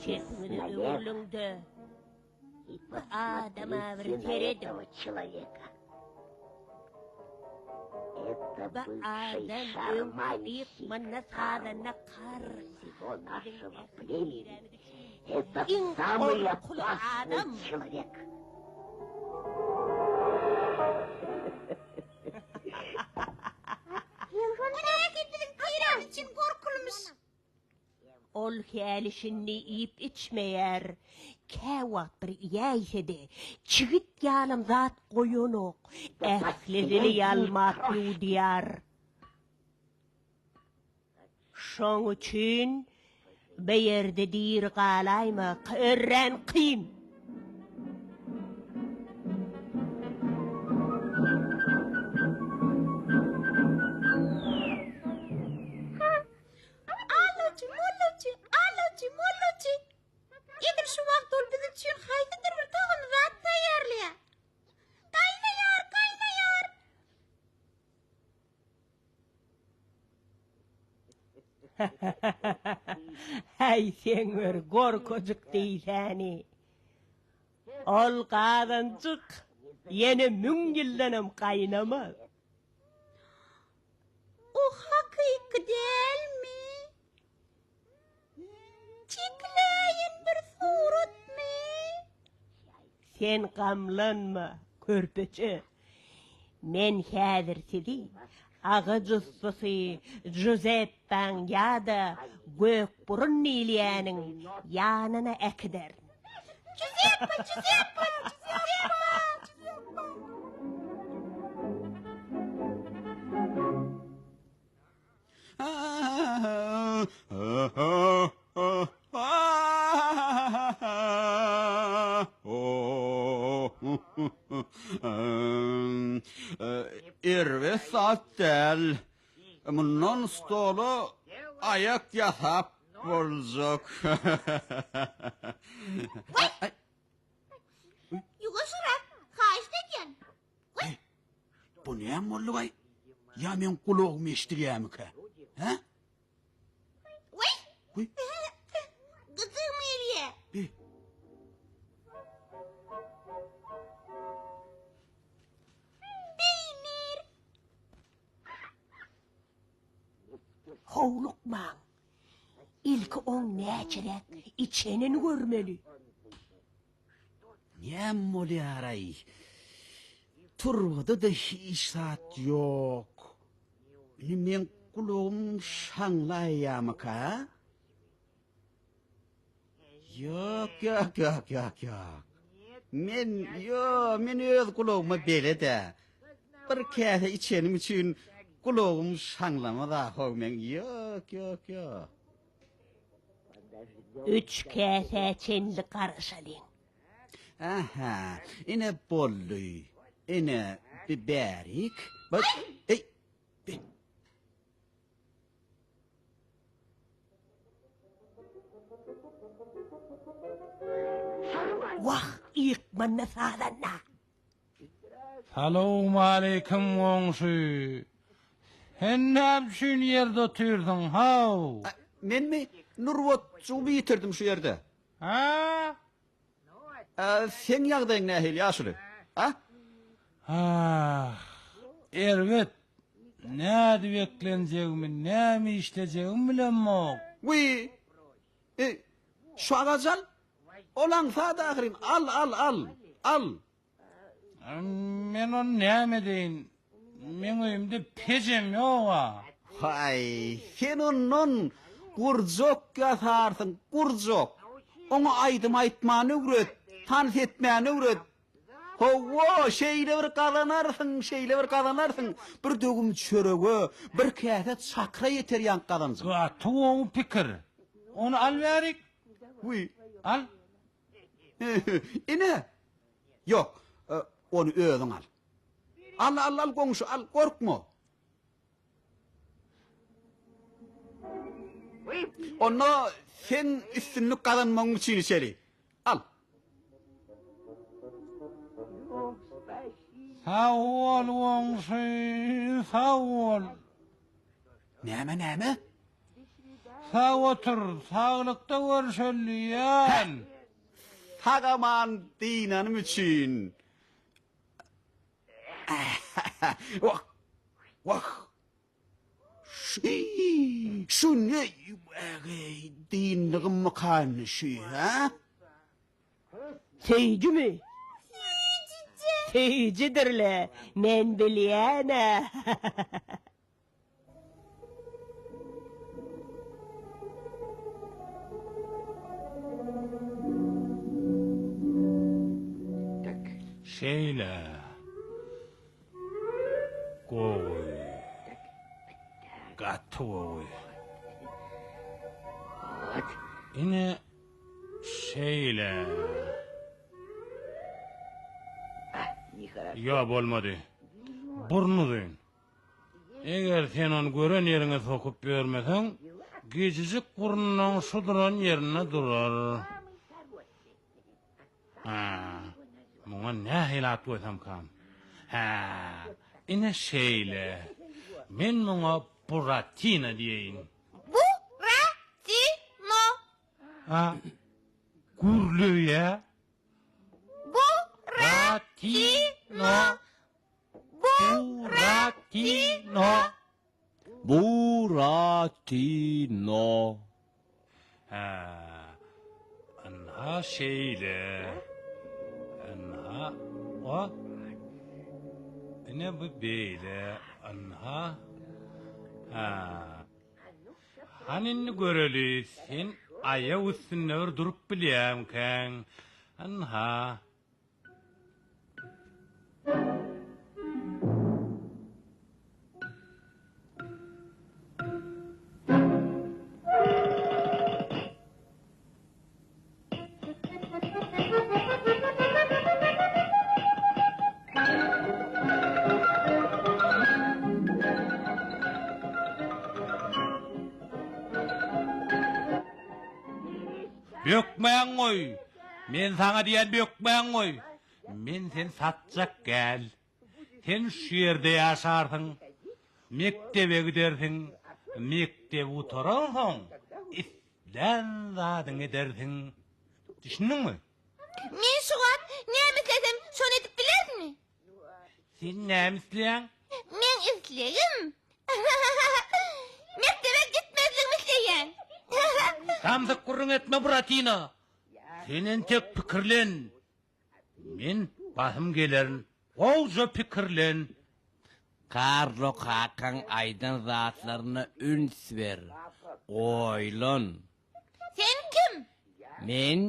Çepiňize налево öwrüliň-de, и bu adama bir посмотрите на serediň. этого человека. Это Bu бывший adam öňki шарманщик ykmanda Карл sazanda Karl. всего Biziň нашего ähli племени. tirämiz üçin Это iň самый gorkuly опасный adam. человек. Biziň tirämiz üçin gorkulymyş. Ol häli-şindi iýip-içmeýär. Käwagt bir iýäýse-de, çigit ýalam zat goýanok, ählisini ýalmap ýuwdýar. Şoň üçin bu ýerde diri galaýmak örän kyn. Alawçy, mollaçy, alawçy, mollaçy. Edil şu wagt ol biz üçin haýsydyr bir tagamly zat taýýarlaýar. Gaýnaýar, gaýnaýar. Häý, seň bir gorkajyk diýsäni. Ol gazanjyk ýene müň ýyldanam gaýnamaz. O hakyky dälmi? Çekiläýen bir suratmy? Sen gamlanma, körpeçe. Men häzir sizi agaç ussasy Juzeppaň ýa-da Gökburun diýilýäniň ýanyna äkiderin. Juzeppa, Juzeppa, Juzeppa! Erbet zat däl. Mundan stola aýak ýasap boljak. Ýuwaşyrak, haýyşt edýän. Eý, bu näme boldy-baý? Ýa meň gulagym eşidilýärmikä? Hä? Weý! Weý! Gyjygym gelýä. Bi. Peýnir. Howlukmaň. Ilki oň näçeräk içenini görmeli. Näme bolýar-aý? Turbada-da hiç zat ýok. Indi meň gulagym şaňlaýýarmyka? Ýok, ýok, ýok, ýok, ýok. Men, ýo, men öz gulagyma belet-ä. Bir käse içenim üçin gulagym şaňlamaz-a-how meň. Ýok, ýok, ýok. Üç käsä çenli garaşalyň. Aha, ine boldy. Ine, bi bärik. Bak, eý, bi. Wah, ýykmanda sazanda. Salowmaleýkim goňşy. Sen näme üçin ýerde otyrsyň, how? Menmi? Nurbatjygymy ýitirdim şu ýerde. Hä? Seň ýagdaýyň nähili, ýaşuly? A? Ah, erbet. Nädip eklenjegimi, näme işlejegimi bilemok. Wiý! E, şu agajy al. Ol aňsat ahyryn. Al, al, al. Al. Men ony näme edeýin? Meň öýümde pejem ýog-a. Haý, sen ondan gurjak ýasarsyň, gurjak. Oňa aýdym aýtmany öwret, tans etmäni öwret. Hawa, şeýle bir gazanarsyň, şeýle bir gazanarsyň, bir döwüm çörege, bir käse çakyra ýeter ýaňky gazanjyň. Gaty gowy pikir. Ony al bärik. Wiý. Al. Ine! Ýok, ony özüň al. Al, al, al, goňşy, al, gorkma. Onda seň üstünlik gazanmagyň üçin içeli. Al. Sag bol, goňşy, sag bol. Näme, näme? Sag otur, saglykda görüşeli, ýan. Sag-aman dynanym üçin. Wah, wah. Şu ne, ägeý, dyndygymmyka indi şu, hä? Söýüjimi? Söýüjije. Söýüjidir-le, men bilýän-ä. Şeýle. Gowy. Gaty gowy. Ine şeýle. Ýa bolmady. Burny uzyn. Eger sen ony gören ýeriňe sokup ýörmeseň, gijijik burnunyň şu duran ýerinde durar. Hä, muňa nähili at goýsamkam? Hä, ine şeýle. Men muňa Buratino diýeýin. Bu-ra-ti-no. A, gürleýä. Bu-ra-ti-no. Buratino. Buratino. Hä, ynha şeýle. Ynha, o. Ine bu beýle. Ynha. Hä. Hany indi göreli, sen aýak üstünde bir durup bilýäňkäň. Ynha. Bökmäň goý! Men saňa diýen bökmäň goý! Men seni satjak däl. Sen şu ýerde ýaşarsyň, mekdebe gidersiň, mekdebi gutaransoň islän zadyňy edersiň. Düşündiňmi? Men şu wagt näme islesem, şony edip bilerinmi? Sen näme isleýäň? Meň islegim mekdebe gitmezligimi isleýän. Samsyk gürrüň etme Buratino. Sen entek pikirlen. Men basym gelerin. Gowja pikirlen. Karlo kakaň aýdan zatlaryna üns ber. Oýlan. Sen kim? Men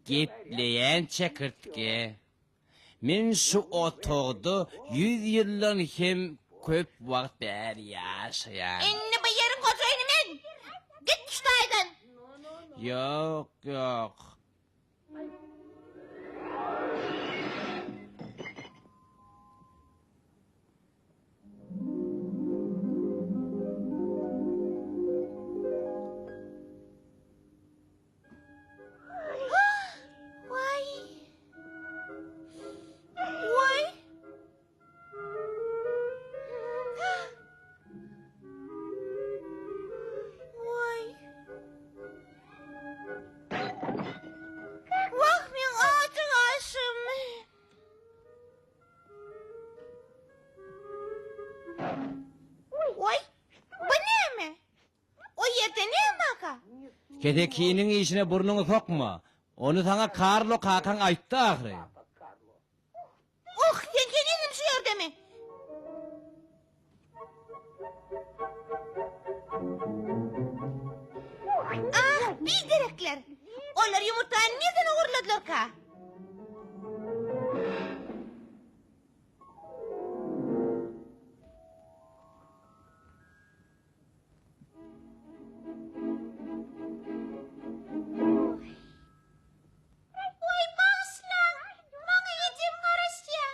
gepleýän çekirtge. Men şu otagda ýüz ýyldan hem köp wagt bäri ýaşaýan. Indi bu ýeriň hojaýyny men! Git şu taýdan! Ýok, ýok. Waý. Waý. Waý. Wah, meň ajy gaşym. Waý, bu näme? O ýerde näme barka? Kesekiniň işine burnuňy sokma. Ony saňa Karlo kakaň aýtdy ahyry. Oh, sen henizem şu ýerdemi? Ah, biderekler! Olar ýumurtgany nirden ogurladylarka? Waý, bagyşlaň! Maňa ejem garaşýar.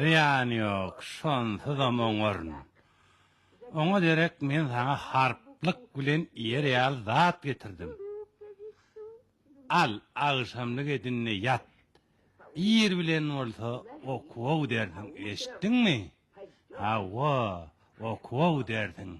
Zyýany ýok, şonsuzam oňaryn. Oňa derek men saňa harplyk bilen iýer ýaly zat getirdim. Al, agşamlyk edin-de ýat. Ir bilen bolsa okuwa gidersiň, eşitdiňmi? Hawa, okuwa gidersiň.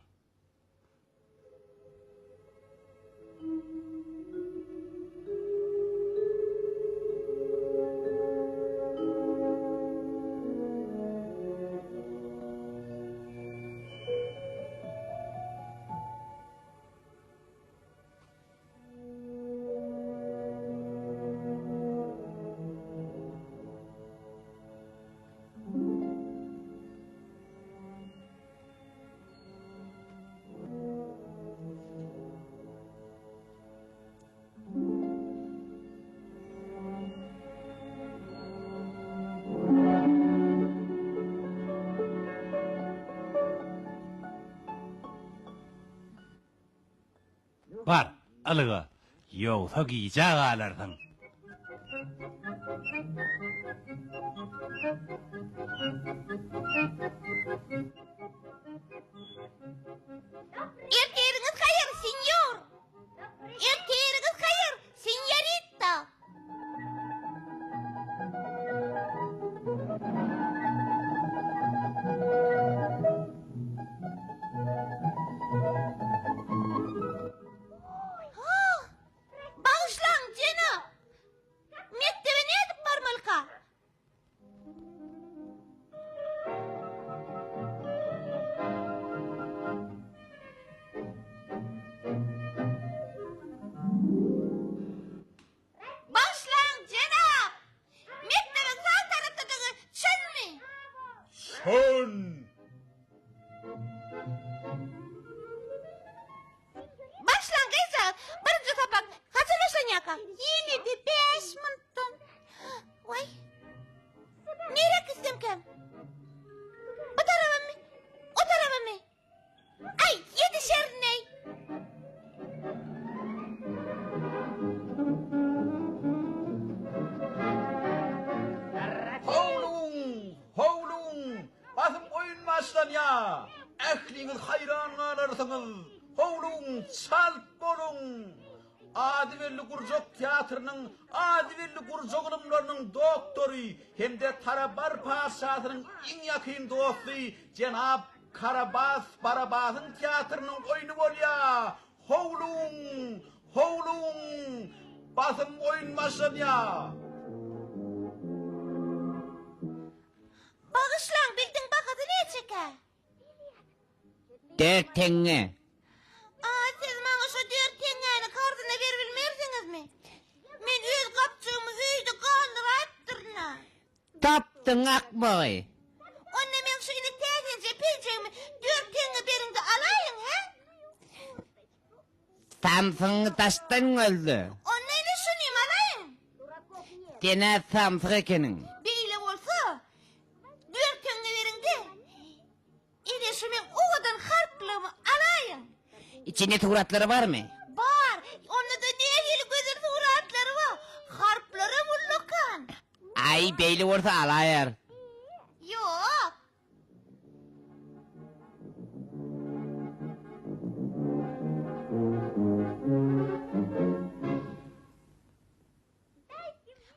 Bar, ylga, ýogsa gijä galarsyň. Ertiriňiz haýyr, senýor! Ertiriňiz haýyr, senýorita! Bagyşlaň, jenap! Mekdebe nädip barmalyka? Bagyşlaň, jenap! Mekdebiň sag tarapdadygy çynmy? Çyn! Başlaň gyzjagaz, birinji sapak haçan başlanýarka? Ýene-de bäş minutdan. Waý. Nirä gitsemkäm? Bu tarabamy? O tarabamy? Aý, ýetişerin-eý. Howlugyň, howlugyň, basym oýun başlanýa! Ähliňiz haýran galarsyňyz! Howlugyň, çalt boluň! Ady belli gurjak teatrynyň ady belli gurjak ylymlarynyň doktory hem-de Tarabar patyşasynyň iň ýakyn dosty jenap Karabas Barabasyň teatrynyň oýny bolýa! Howlugyň! Howlugyň! Basym oýun başlanýa! Bagyşlaň, bildiň bahasy näçekä? Dört teňňe. A, siz maňa şo dört teňňäni karzyna beribilmersiňizmi? Men öz gapjygymy öýde galdyraýypdyryn-a. Tapdyň akmagy. Onda meň şu ine täzeje penjegimi dört teňňe beriň-de alaýyň, hä? Samsygyňy daşdan gözle. Onda ine şunym alaýyň. Sen-ä samsyk ekeniň. Beýle bolsa, dört teňňe beriň-de, ine şu meň owadan harplygymy alaýyň. Içinde suratlary barmy? Bar, onda-da nähili gözel suratlary bar. Harplaram ullakan. Aý, beýle bolsa alaýar. Ýok.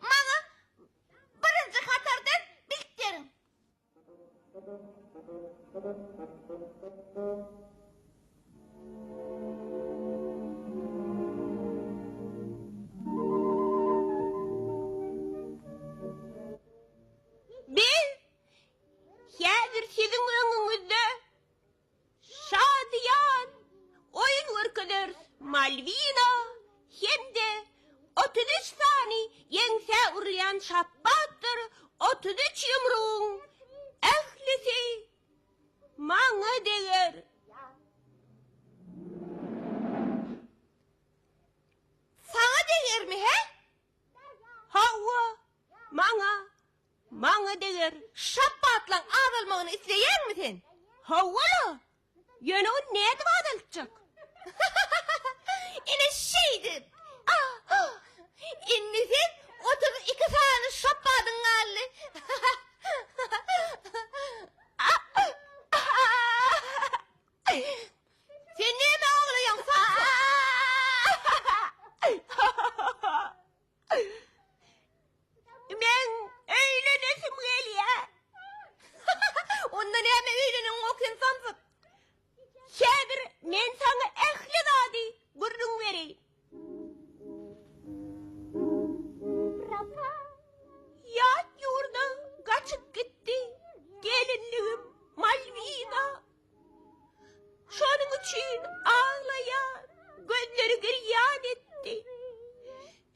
Maňa birinji hatardan bilt beriň. Biz Häzir siziň öňüňizde şadyýan oýun görkezeris, Malwina hem-de 33 sany ýeňsä urulýan şapbatdyr 33 ýumrugyň ählisi maňa deger. Saňa degermi, hä? Hawa, maňa. Maňa deger. Şapbatlaň azalmagyny isleýäňmi sen? Hawa-la! Ýöne ony nädip azaltjak? Ine şeýdip! Indi sen 32 sany şapbadyň galdy. Sen näme aglaýaň, samsyk? Meň öýlenesim gelýär. Onda näme öýleneňok sen samsyk? Häzir men saňa ähli zady gürrüň bereýin. Ýat ýurda gaçyp gitdi gelinligim Malwina. Şonuň üçin aglaýan, gözleri girýan etdi.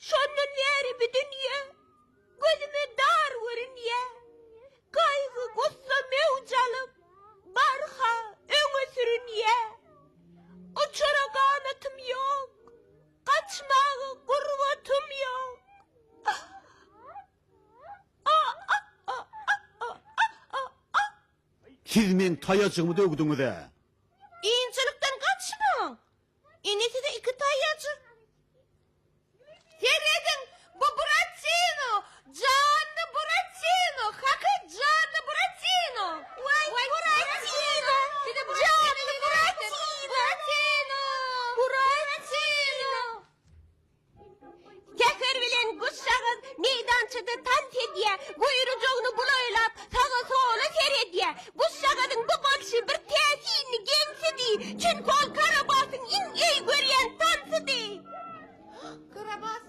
Şondan bäri bu dünýe gözüme dar görünýär. Gaýgy-gussa möwç alyp, barha öňe sürünýär. Uçara ganatym ýok, gaçmaga gurbatym ýok. Siz meň taýajygymy döwdüňiz-ä! Ynjalykdan gaçmaň! Ine size iki taýajyk. Serediň, bu Buratino! Janly Buratino! Haky janly Buratino! Waý, Buratino! Janly Buratino! Buratino! Buratino! Säher bilen guşjagaz meýdançada tans edýär, guýrujagyny bulaýlap, saga-sola seredýär. Guşjagazyň bu bolşy bir täsinli geňsidi, çünki ol Karabasyň iň eý görýän tansydy. Karabas.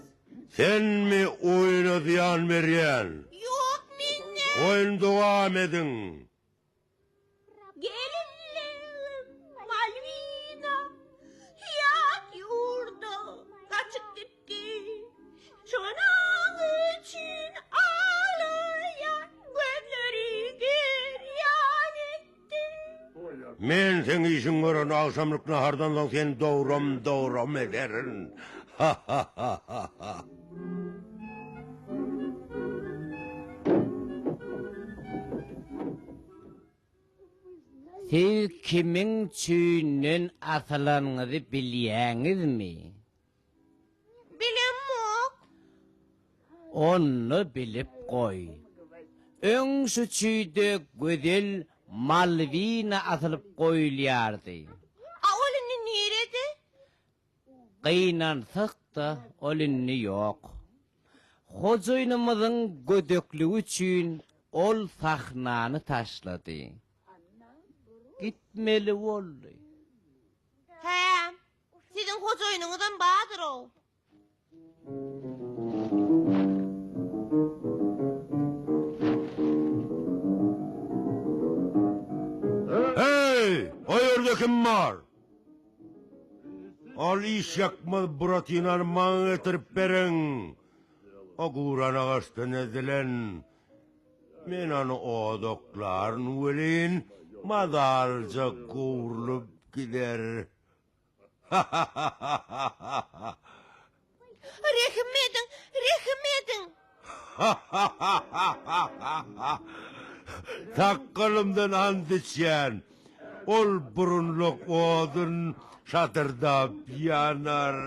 Senmi oýuna zyýan berýän? Ýok, men däl. Oýun dowam ediň. Gelinligim Malwina ýat ýurda gaçyp gitdi. Şonuň üçin aglaýan gözleri girýan etdi. Men seň işiň gören agşamlyk nahardan soň seni dogram-dogram ederin. Ha-ha-ha-ha-ha. Siz kimiň çüýünden asylanyňyzy bilýäňizmi? Bilemok. Onda bilip goý. Öň şu çüýde gözel Malwina asylyp goýulýardy. A ol indi nirede? Gynansak-da, ol indi ýok. Hojaýynymyzyň gödekligi üçin ol sahnany taşlady. Gitmeli boldy. Hä, siziň hojaýynyňyzam bardyr-ow. Heý, o ýerde kim bar? Ol işýakmaz Buratinany maňa getirip beriň. O guran agaçdan edilen. Men ony oda oklaryn welin, mazalyja gowrulyp gider. Ha-ha-ha-ha-ha! Rehim ediň, rehim ediň! Ha-ha-ha-ha-ha! Sakgalymdan ant içýän, ol burunlak odun şatyrdap ýanar.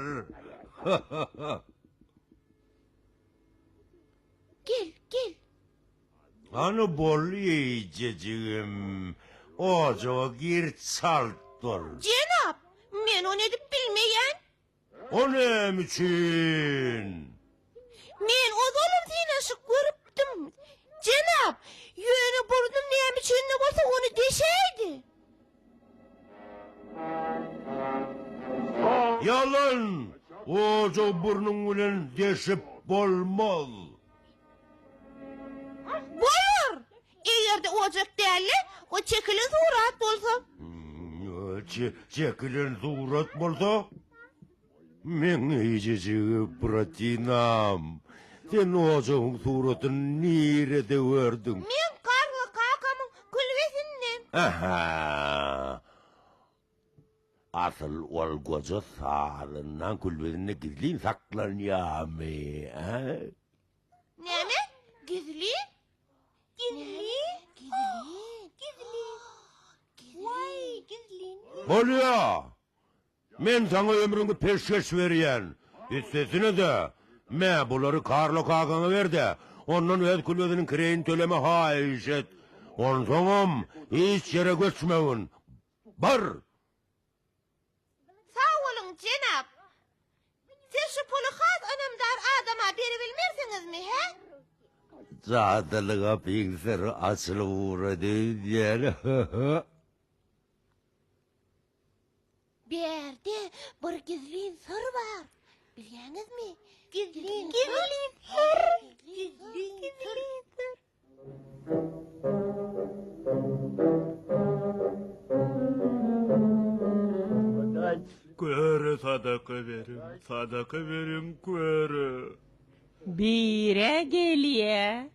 Ha-ha-ha! Gel, gel. Hany bol eýjejigim, ojaga gir çalt bol. Jenap, men ony edip bilmeýän. O näme üçin? Men ozalam synaşyk görüpdim. Jenap, ýöne burnum näme üçin-de bolsa ony deşäýdi. Ýalan! Ojagy burnuň bilen deşip bolmaz. Bolar! Eger-de ojak däl-de, o çekilen surat bolsa. Çekilen surat bolsa? Meň eýjejigi Buratinam, sen ojagyň suratyny nirede gördüň? Men Garly kakamyň külbesinden. Aha! Asyl ol goja sazyndan külbesinde gizlin saklanýarmy, a? Näme? Gizlin? Gizlin? Gizlin. Gizlin. Waý, gizlin. Bolýa! Men saňa ömrüňi peşgeş berýän. Üstesine-de, me, bulary Karlo kakaňa ber-de, ondan öz külbesiniň kireýini töleme haýyş et. Onsoňam, hiç ýere göçmegin. Bar! şu puly has ynamdar adama beribilmersiňizmi, hä? Jadyly gapyň syry açylyp ugrady öýdýän. Bärde bir gizlin syr bar. Bilýäňizmi? Gizlin gizlin syr. Gizlin gizlin syr. Köre sadaka beriň, sadaka beriň köre. Bire gelýä.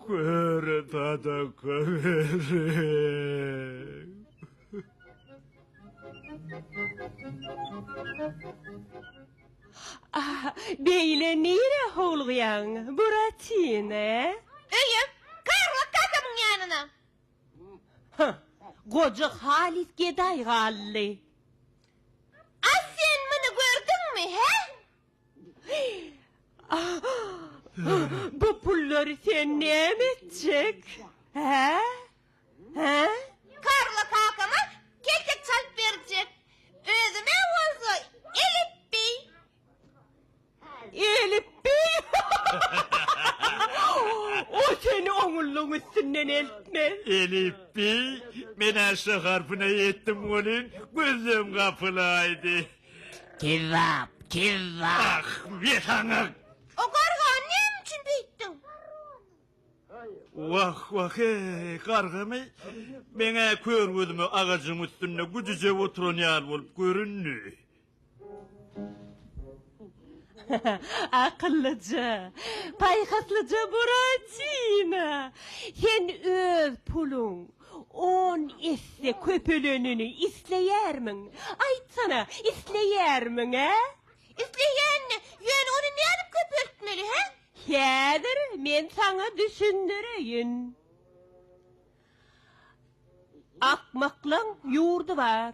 Köre sadaka beriň. Ah, beýle nirä howlugýaň, Buratino? Öýe, Karlo kakamyň ýanyna. Hah, goja halys gedaý galdy. A sen muny gördüňmi, hä? Bu pullary sen näme etjek, hä? Hä? Karlo kakama keltek çalyp berjek. Özüme bolsa elipbiý. Elipbiý? O seni oňullygyň üstünden eltmez. Elipbiý? Men-ä şu harpyna ýetdim welin, gözüm gapylaýdy. Kezzap, kezzap. Ah, men saňa! O gargany näme üçin beýtdiň? Wah, wah, eý, gargamy? Meň-ä kör gözüme agajyň üstünde güjüjek oturan ýaly bolup göründi. Akyllyja, paýhaslyja Buratino! Sen öz puluň on esse köpelenini isleýärmiň? Aýtsana, isleýärmiň, ä? Isleýän-de, ýöne ony nädip köpeltmeli, hä? Häzir men saňa düşündireýin. Akmaklaň ýurdy bar.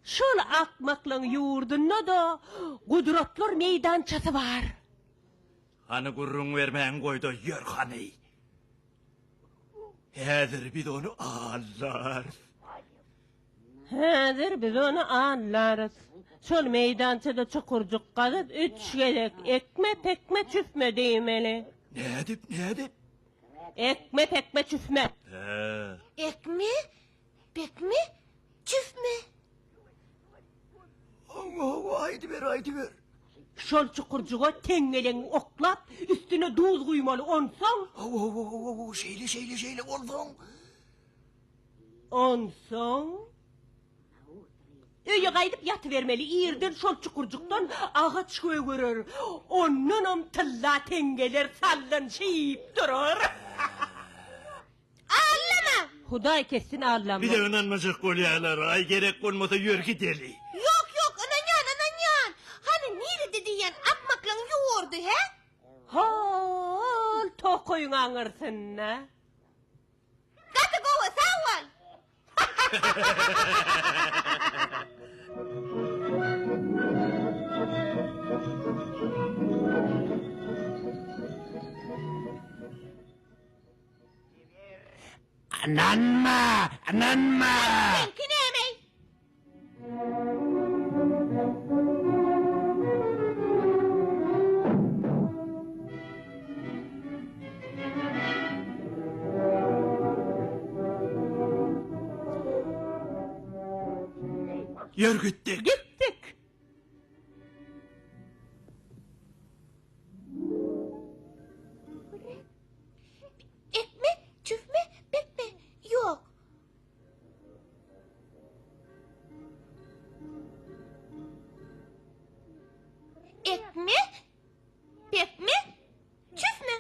Şol akmaklaň ýurdunda-da gudratlar meýdançasy bar. Hany gürrüň bermäňi goý-da ýör hany. Häzir biz ony allarys. Häzir biz ony allarys. Şol meýdançada çukurjyk gazyp, üç gezek ekme, pekme, çüfme diýmeli. Nädip, nädip? Ekme, pekme, çüfme. Hä. Ekme, pekme, çüfme. Hawa, hawa, aýdyber, aýdyber. Şol çukurjyga teňňeleňi oklap, üstüne duz guýmaly, onsoň. Hawa, hawa, hawa, hawa, şeýle, şeýle, şeýle, onsoň. Onsoň öýe gaýdyp ýatybermeli, irden şol çukurjykdan agaç gögerer, ondanam tylla teňňeler sallanyşyp durar. Allama! Hudaý kessin allama. Bize ynanmajak bolýarlar, aý gerek bolmasa ýör gideli. Ýok, ýok, ynanýan, ynanýan. Hany nirede diýýän akmaklaň ýurdy, hä? Hol tokaýyň aňyrsynda. Gaty gowy, sag bol! Ynanma! Ynanma! Seňki näme-eý? Ýör gitdik. Gitdik. Ekme, çüfme, bekme. Ýok. Ekme, pekme, çüfme.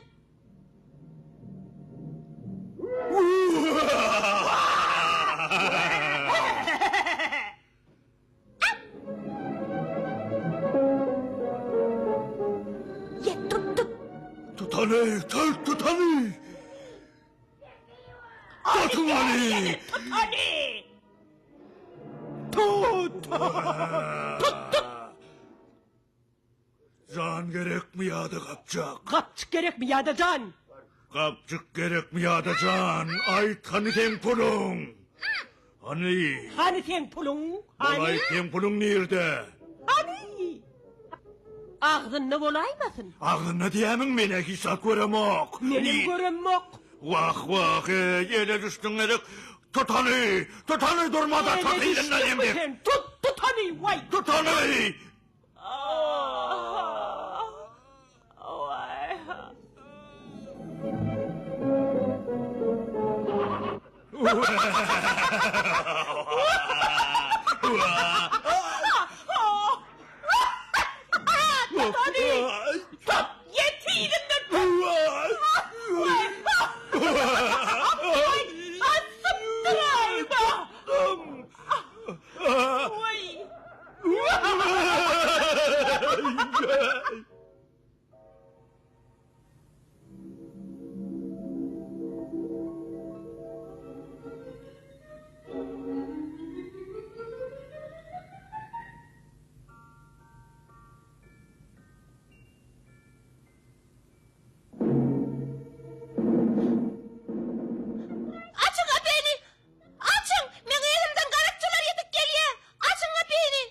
Ýet, tut, tut. Tutany, tut, tutany. Tutany! Tutany! Tut! Tut, tut! Jan gerekmi ýa-da gapjak? Gapjyk gerekmi ýa-da jan? Gapjyk gerekmi ýa-da jan? Aýt, hany seň puluň? Hany? Hany seň puluň? Hany? Bolaý, seň puluň nirde? Hany? Agzynda bolaýmasyn? Agzynda diýýämiň, men-ä hiç zat göremok. Menem göremok. Wah, wah, eý, ele düşdüň gezek. Tut ony! Tut ony, durma-da, tut yzyndan Ele düşdüňmi sen? Tut, tut ony, waý! Tut ony! Açyň gapyny! Açyň! Meň yzymdan garakçylar ýetip gelýär! Açyň gapyny!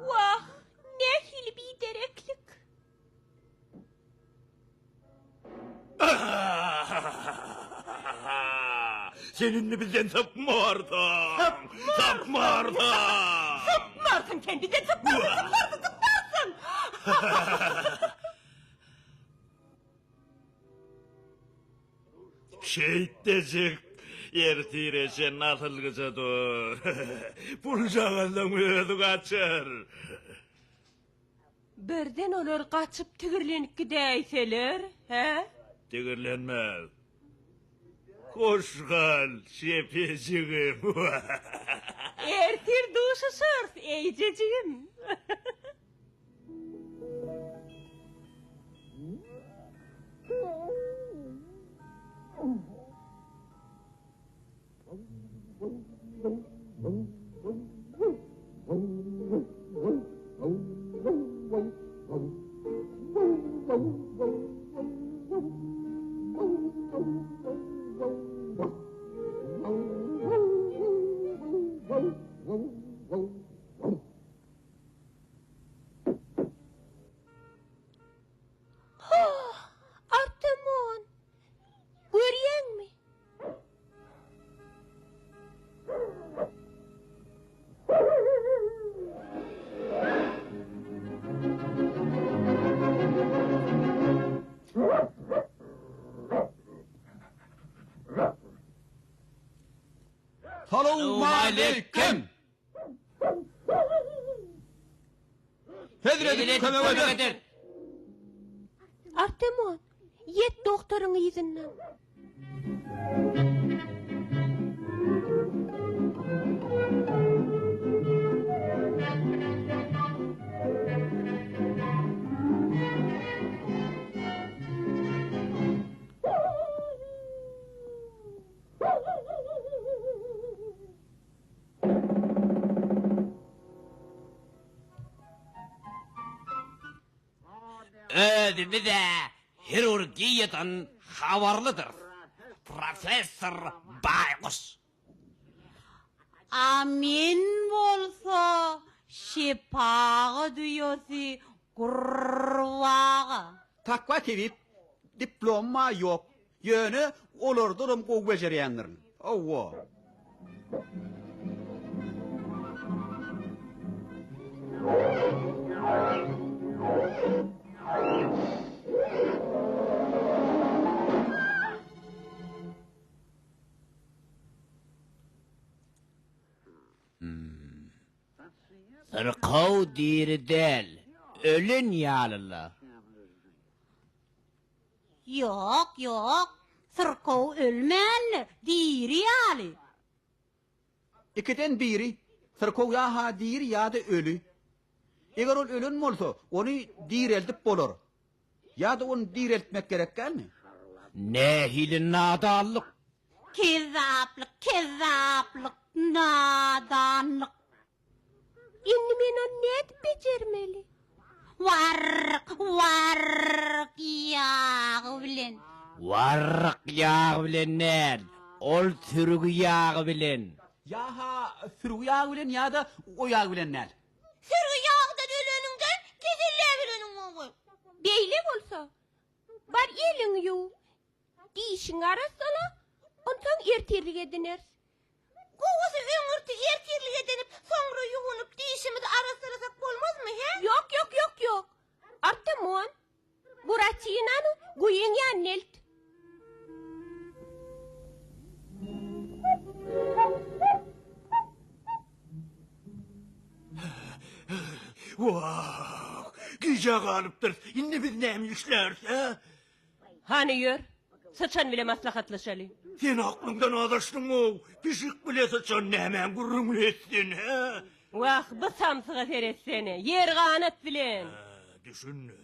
Wah, nähili bidereklik! Sen indi bizden sypmarsyň! Sypmarsyň! Sypmarsyň sen bizden sypmarsyň, sypmarsyň, sypmarsyň! Şeýtdejik, ertire çenli asylgyja dur. Puljagazlaň özi gaçar. Birden olar gaçyp tigirlenip gidäýseler, hä? Tigirlenmez. Hoş gal, şepejigim. Ertir duşuşarys, eýjejigim. Artemon, görýäňmi? Salowmaleýkim! Hezil edip kömek eder. Artemon, ýet dogtoryň yzyndan. Özümiz-ä hirurgiýadan habarlydyrys, professor baýguş. A men bolsa şepagat uýasy gurbaga. Takwa tebip, diplomym-a ýok, Ýöne olardanam gowy bejerýändirin. Hawa. Syrkaw diri däl, ölen ýaly-la. Ýok, ýok, syrkaw ölmändir, diri ýaly. Ikiden biri, syrkaw ýa-ha diri ýa-da öli. Eger ol ölen bolsa, ony direldip bolar. Ýa-da ony direltmek gerek dälmi? Nähili nadanlyk! Kezzaplyk, kezzaplyk, nadanlyk. Indi men ony nädip bejermeli? Warryk, warryk ýagy bilen. Warryk ýagy bilen däl, ol sürgi ýagy bilen. Ýa-ha sürgi ýagy bilen ýa-da o ýag bilen däl. Sürgi ýagydan öleniňden keselläp. Beýle bolsa, bar eliňi ýuw, dişiňi arassala, onsoň ertirlik edineris. Gowusy öňürti ertirlik edinip, soňra ýuwunyp, dişimizi arassalasak bolmazmy, hä? Ýok, ýok, ýok, ýok. Artamon, Buratinany guýyň ýanyna elt. Wah, gijä galypdyrys. Indi biz näme işläris, hä? Hany ýör, syçan bile maslahatlaşaly. Sen aklyňdan azaşdyň-ow. Pişik bile syçan nämäň gürrüňini etsin, hä? Wah, bu samsyga seretsene, ýer ganat bilen. Hä, düşündim.